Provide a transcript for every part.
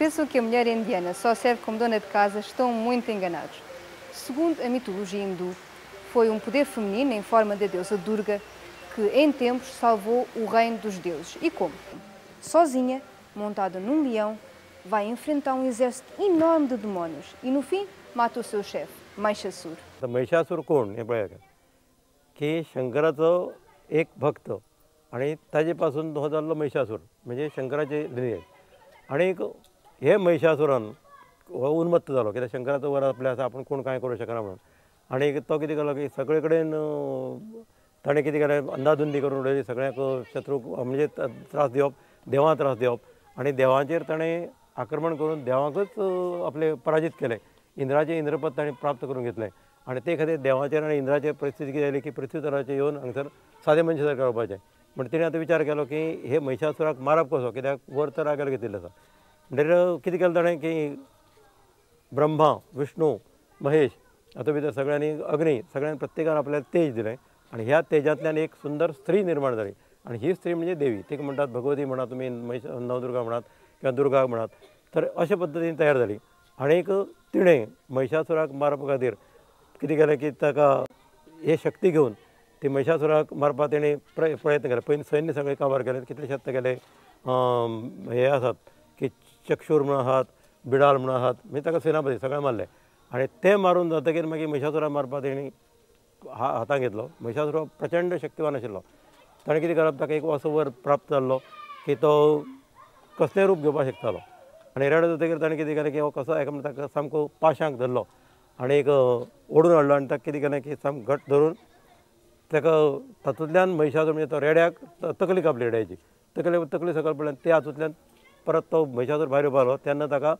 pensam que a mulher indiana só serve como dona de casa estão muito enganados. Segundo a mitologia hindu, foi um poder feminino em forma da deusa Durga que, em tempos, salvou o reino dos deuses. E como? Sozinha, montada num leão, vai enfrentar um exército enorme de demónios e, no fim, mata o seu chefe, Mahishasur. Mahishasur कोण हें पळयात की शंकराचो एक भक्त आनी ताजे पासून हो जाल्लो महिषासूर म्हणजे शंकराचे धिनी. आनीक हे महिषासुरान हो उन्मत्त जालो कित्याक शंकराचो वर आपले आसा, आपूण कोण कांय करूं शकना म्हणून. आनी तो कितें केलो की सगळे कडेन ताणें कितें केलें, अंदाधुंदी करून उडयली, सगळ्यांक शत्रूक म्हणजे त्रास दिवप, देवांक त्रास दिवप आनी देवांचेर ताणें आक्रमण करून देवांकच आपले पराजीत केले. इंद्राचें इंद्रपद ताणें प्राप्त करून घेतलें आनी ते खातीर देवाचेर आनी इंद्राचेर परिस्थिती कितें जाली की पृथ्वी तलाचेर येवन हांगसर सादे मनशा सारकें रावपाचें. म्हण तिणें आतां विचार केलो की हे महिषासुराक मारप कसो, कित्याक वर तर आगेलो घेतिल्लो आसा. म्हणटकीर कितें केलें ताणें की ब्रह्मा, विष्णू, महेश हातूंत भितर सगळ्यांनी अग्नी सगळ्यांनी प्रत्येकान आपल्याक तेज दिलें आनी ह्या तेजांतल्यान एक सुंदर स्त्री निर्माण जाली आनी ही स्त्री म्हणजे देवी. तिका म्हणटात भगवती म्हणात तुमी, महिष नवदुर्गा म्हणात किंवा दुर्गा म्हणात. तर अशे पद्दतीन तयार जाली आनीक तिणें महिषासुराक मारपा खातीर कितें केलें की ताका हे शक्ती घेवन ती महिषासुराक मारपाक तेणें प्रयत्न केले. पयलीं सैन्य सगळें काबार केलें, कितलेशेच तागेले हे आसात की चक्षूर म्हणून आहात, बिडाल म्हणून आहात, म्हणजे ताका सेनापती सगळें मारले. आनी ते मारून जातकीर मागीर महिषासुराक मारपाक तेणी हातांत घेतलो. महिषासूर प्रचंड शक्तिवान आशिल्लो. ताणें कितें करप, ताका एक असो वर प्राप्त जाल्लो की तो कसलें रूप घेवपाक शकतालो. आनी रेडो जातकीर ताणें कितें केलें की हो कसो एका म्हणटा ताका सामको पाशांक धरलो आनी एक ओडून हाडलो आनी ताका कितें केलें की सामको घट धरून ताका तातूंतल्यान महिषासूर म्हणजे तो रेड्याक तकली कापली, रेड्याची तकली सकयल पडली. ते हातूंतल्यान परत तो महिषासूर भायर उबो आलो तेन्ना ताका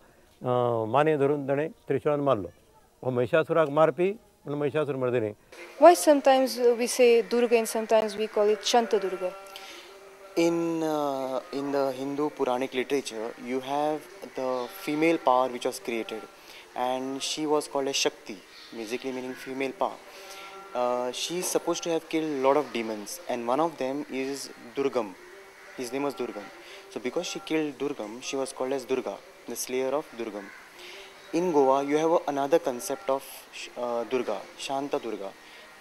माने धरून ताणें त्रिशूळान मारलो. हो महिषासुराक मारपी म्हण Mahishasur Mardini. Why sometimes we say Durga and sometimes we call it Shanta Durga? In the Hindu Puranic literature, you have the female power which was created, and she was called as Shakti, basically meaning female power. She is supposed to have killed a lot of demons, and one of them is Durgam. His name was Durgam. So because she killed Durgam, she was called as Durga, the slayer of Durgam. In Goa, you have another concept of Durga, Shanta Durga.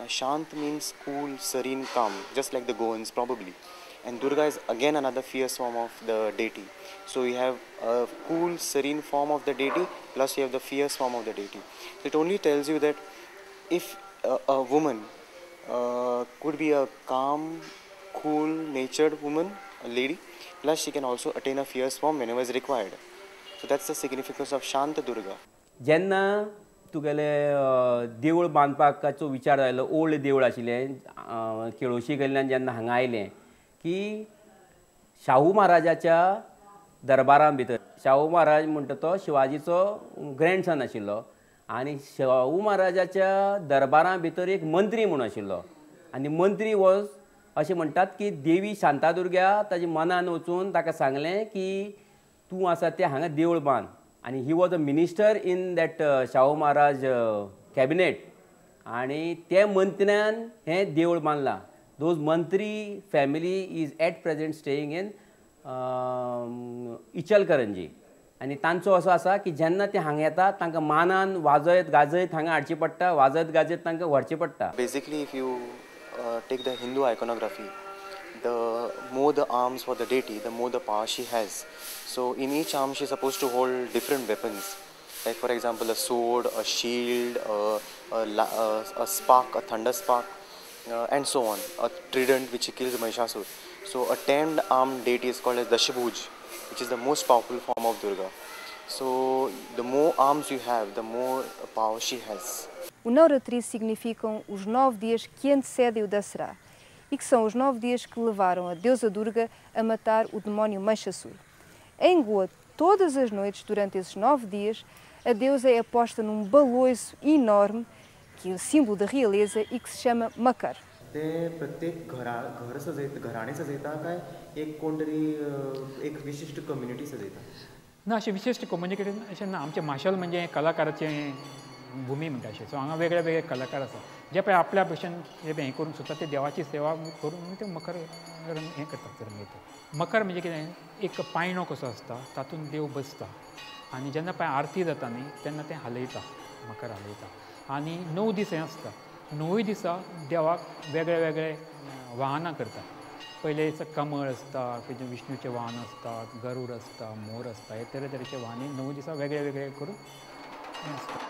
Shant means cool, serene, calm, just like the Goans probably. And Durga is again another fierce form of the deity. So you have a cool, serene form of the deity, plus you have the fierce form of the deity. So it only tells you that if a woman could be a calm, cool, natured woman, a lady, plus she can also attain a fierce form whenever is required. So that's the significance of Shanta Durga. जेन्ना तुगेले देवूळ बांदपाचो विचार जालो, old देवूळ आशिल्लें केळोशी कडल्यान जेन्ना हांगा आयलें की शाहू महाराजाच्या दरबारां भितर, शाहू महाराज म्हणटा तो शिवाजीचो ग्रँडसन आशिल्लो आनी शाहू महाराजाच्या दरबारां भितर एक मंत्री म्हूण आशिल्लो आनी मंत्री वॉज अशें म्हणटात की देवी शांतादुर्गा ताजे मनान वचून ताका सांगलें की तूं आसा तें हांगा देवूळ बांद. आनी he was a minister in that Shahu Maharaj cabinet आनी ते मंत्र्यान हें देवूळ बांदलां. Those Mantri family is at present staying in Ichalkaranji. आनी तांचो असो आसा की जेन्ना ते हांगा येता तांकां मानान वाजयत गाजयत हांगा हाडची पडटा, वाजयत गाजयत तांकां व्हरचें पडटा. Basically if you take the Hindu iconography, the more the arms for the deity, the more the power she has. So in each arm she is supposed to hold different weapons, like for example a sword, a shield, a spark, a thunder spark, and so on, a trident which kills Mahishasur. So a 10-armed deity is called as Dashabhuj, which is the most powerful form of Durga. So the more arms you have, the more power she has. O Navratri significam os 9 dias que antecedem o Dasara e que são os 9 dias que levaram a deusa Durga a matar o demónio Mahishasur. Em Goa, todas as noites, durante esses 9 dias, a deusa é aposta num baloiço enorme, que é o símbolo da realeza e que se chama Makar. ते प्रत्येक घरा घर सजयता, घराणे सजयता काय एक कोण तरी एक विशिश्ट कम्युनिटी सजयता? ना, अशें विशिश्ट कम्युनिटी अशें ना. आमचें माशेल म्हणजे कलाकाराचें भूमी म्हणटा अशें. सो हांगा वेगळे वेगळे कलाकार आसा जे पळय आपल्या भशेन हें करूंक सोदता, ते देवाची सेवा करून ते मकर हें करतात, रंगयतात. मकर म्हणजे कितें, एक पायणो कसो आसता, तातूंत देव बसता आनी जेन्ना पळय आरती जाता न्ही तेन्ना तें हालयता, मखर हालयता. आनी 9 दीस हें आसता. 9 दिसा देवाक वेगळे वेगळे वाहनां करता. पयले दिसा कमळ आसता, खंयचें विष्णूचें वाहन आसता, गरूड आसता, मोर आसता, हे तरेतरेचे वाहनी 9 दिसा वेगळे वेगळे करून हें आसता.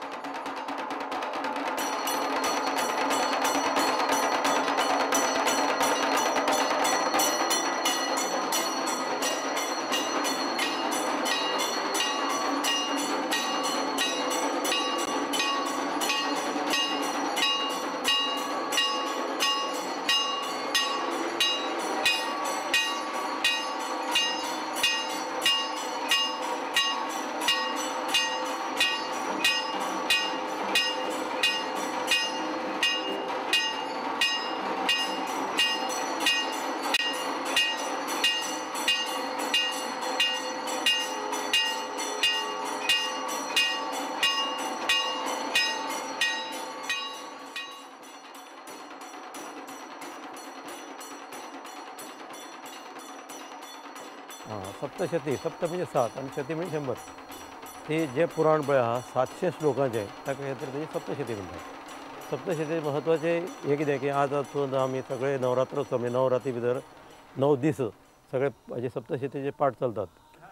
सप्तशती, सप्त म्हणजे 7 आनी शती म्हणजे 100. ती जें पुराण पळय आहा 700 श्लोकांचें, ताका खातीर तेजी सप्तशती म्हणटात. सप्तशती म्हत्वाचें हें कितें की आज सुद्दां आमी सगळे नवरात्रोत्सव म्हणजे नवरात्री भितर 9 दीस सगळे हाजे सप्तशतीचे पाठ चलतात.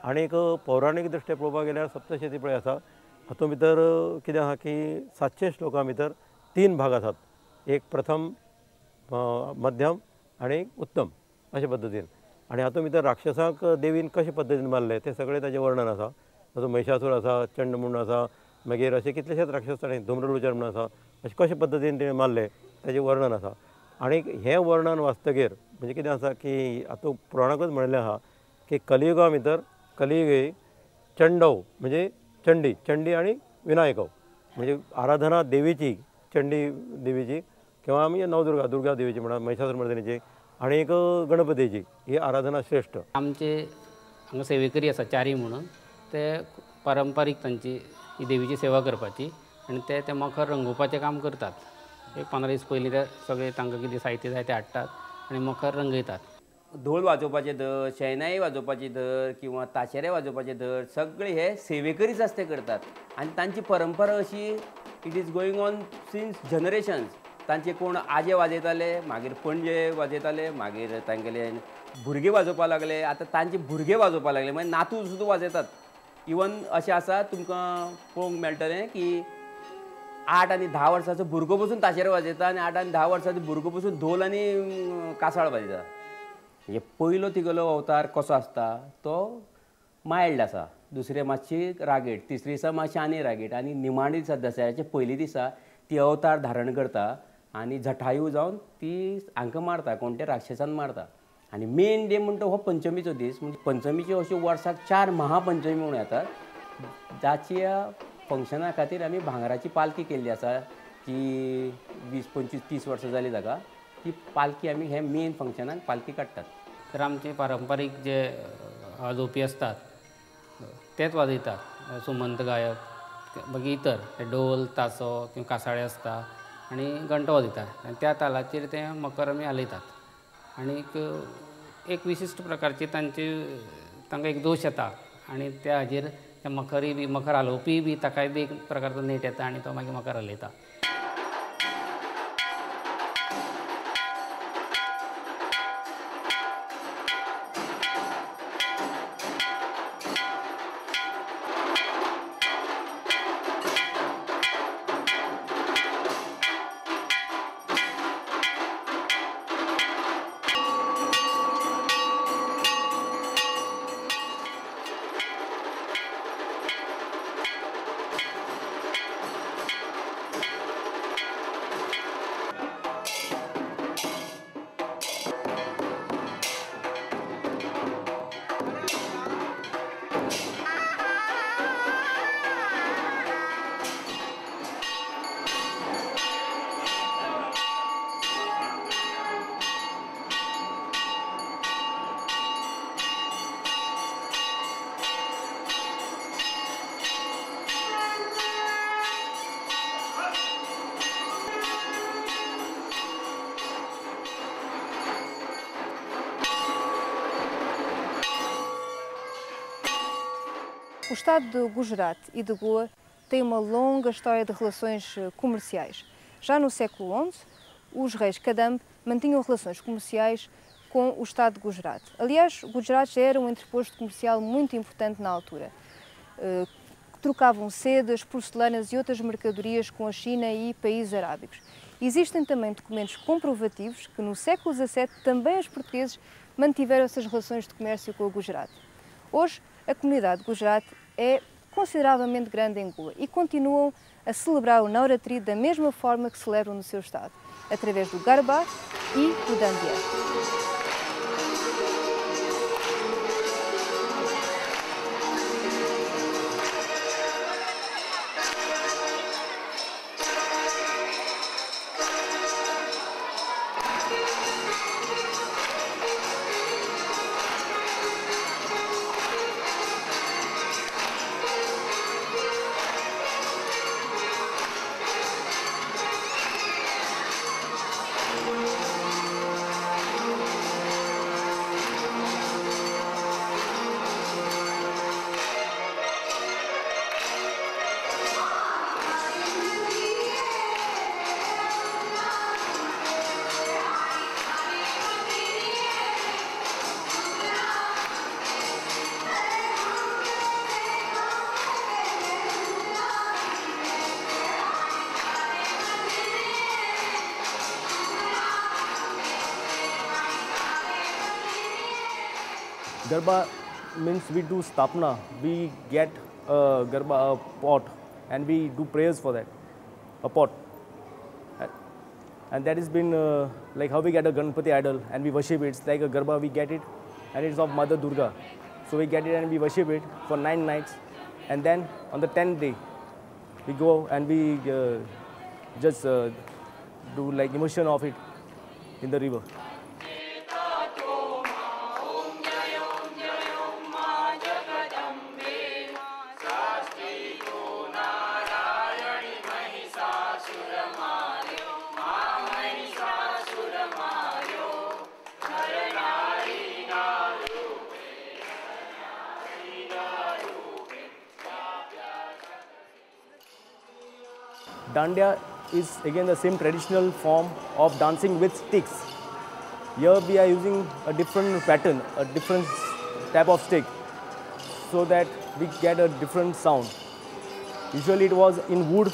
आनीक पौराणीक दृश्ट्या पळोवपाक गेल्यार सप्तशती पळय आसा हातूंत भितर कितें आहा की 700 श्लोकां भितर 3 भाग आसात, एक प्रथम, मध्यम आनी उत्तम अशे पद्दतीन. आनी हातूंत भितर राक्षसांक देवीन कशे पद्दतीन मारले तें सगळें ताजें वर्णन आसा. तातूंत महिषासूर आसा, चंड म्हूण आसा, मागीर अशे कितलेशेच राक्षस ताणें धूम्रलोचन म्हूण आसा, अशें कशे पद्दतीन तेणें मारले ताजें वर्णन आसा. आनी हें वर्णन वाचतगीर म्हणजे कितें आसा की हातूंत पुराणाकूच म्हणिल्लें आहा की कलियुगा भितर कलियुगे चंडव म्हणजे चंडी, चंडी आनी विनायकव म्हणजे आराधना देवीची, चंडी देवीची किंवा आमी नवदुर्गा, दुर्गा देवीची म्हणा, महिषासूर मर्दिनीची आनी एक गणपतीची ही आराधना श्रेष्ठ. आमचे हांगा सेवेकरी आसा चारी म्हणून, ते पारंपारीक तांची ही देवीची सेवा करपाची आनी ते ते मखर रंगोवपाचें काम करतात. एक 15 दीस पयलीं ते सगळे तांकां कितें साहित्य जाय तें हाडटात आनी मखर रंगयतात. धोल वाजोवपाचें धर, शेनाई वाजोवपाची धर किंवा ताशेरे वाजोवपाचें धर, सगळे हे सेवेकरीच आसते करतात. आनी तांची परंपरा अशी it is going on since generations. तांचे कोण आजे वाजयताले, मागीर पणजे वाजयताले, मागीर तांगेले भुरगे वाजोवपाक लागले, आतां तांचे भुरगे वाजोवपाक लागले, मागीर नातू सुद्दां वाजयतात. इवन अशें आसा तुमकां पळोवंक मेळटलें की 8 आनी 10 वर्सांचो भुरगो पसून ताशेर वाजयता आनी 8 आनी 10 वर्सांचो भुरगो पसून धोल आनी कासाळ वाजयता. म्हणजे पयलो तिगेलो अवतार कसो आसता तो मायल्ड आसा, दुसरे मातशी रागीट, तिसरे दिसा मातशी आनी रागीट, आनी निमाणे दिसा दसऱ्याच्या पयले दिसा ती अवतार धारण करता आनी जटायू जावन ती हांकां मारता, कोण ते राक्षसान मारता. आनी मेन डे म्हणटा हो पंचमीचो दीस. म्हणजे पंचमीच्यो अश्यो वर्साक 4 महापंचमी म्हणून येतात, जाच्या फंक्शना खातीर आमी भांगराची पालखी केल्ली आसा की 20, 25, 30 वर्सां जाली ताका. ती पालखी आमी हे मेन फंक्शनाक पालखी काडटात. तर आमचे पारंपारीक जे वाजोवपी आसतात तेच वाजयतात, सुमंत गायक, मागीर इतर ढोल, तासो किंवा कासाळे आसता आनी घंटो वाजयतात आनी त्या तालाचेर तें मखर आमी हालयतात. आनीक एक विशिश्ट प्रकारची तांची तांकां एक दोश येता आनी त्या हाजेर ते मखरी बी मखर हालोवपी बी ताकाय बी एक प्रकारचो नेट येता आनी तो मागीर मखर हालयता. O estado de Gujarat e de Goa tem uma longa história de relações comerciais. Já no século XI, os reis Kadamba mantinham relações comerciais com o estado de Gujarat. Aliás, Gujarat já era um entreposto comercial muito importante na altura. Trocavam sedas, porcelanas e outras mercadorias com a China e países arábicos. Existem também documentos comprovativos que no século XVII também os portugueses mantiveram essas relações de comércio com o Gujarat. Hoje, a comunidade de Gujarat é consideravelmente grande em Goa e continuam a celebrar o Navratri da mesma forma que celebram no seu estado, através do Garba e do Dandiya. Garba means we do stapna, we get a garba, a pot, and we do prayers for that, a pot. And that has been like how we get a Ganpati idol and we worship it. It's like a garba, we get it and it's of Mother Durga. So we get it and we worship it for 9 nights, and then on the 10th day, we go and we just do like immersion of it in the river. Dandiya is again the same traditional form of dancing with sticks. Here we are using a different pattern, a different type of stick, so that we get a different sound. Usually it was in wood,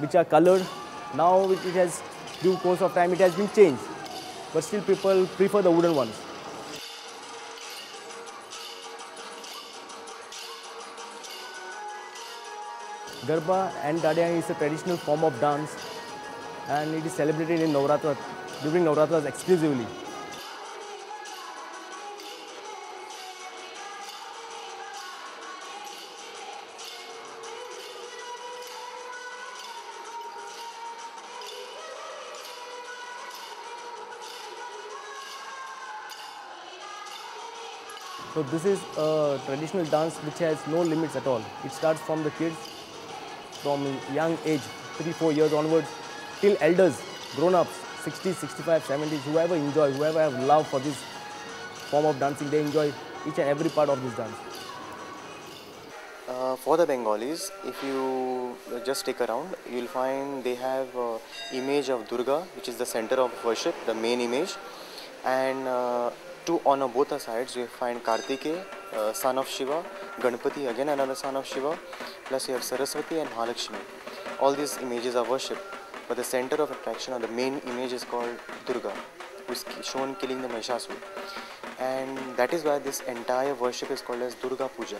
which are colored. Now it has, due course of time, it has been changed, but still people prefer the wooden ones. Garba and Dandiya is a traditional form of dance, and it is celebrated in Navratra, during Navratras exclusively. So this is a traditional dance which has no limits at all. It starts from the kids, from young age, 3-4 years onwards, till elders, grown-ups, 60, 65, 70s, whoever enjoy, whoever have love for this form of dancing, they enjoy each and every part of this dance. For the Bengalis, if you just take around, you'll find they have image of Durga, which is the center of worship, the main image, and two on both the sides you find Kartikeya, son of Shiva, Ganpati, again another son of Shiva, plus you have Saraswati and Mahalakshmi. All these images are worshipped, but the center of attraction or the main image is called Durga, who is shown killing the Mahishasur. And that is why this entire worship is called as Durga Puja.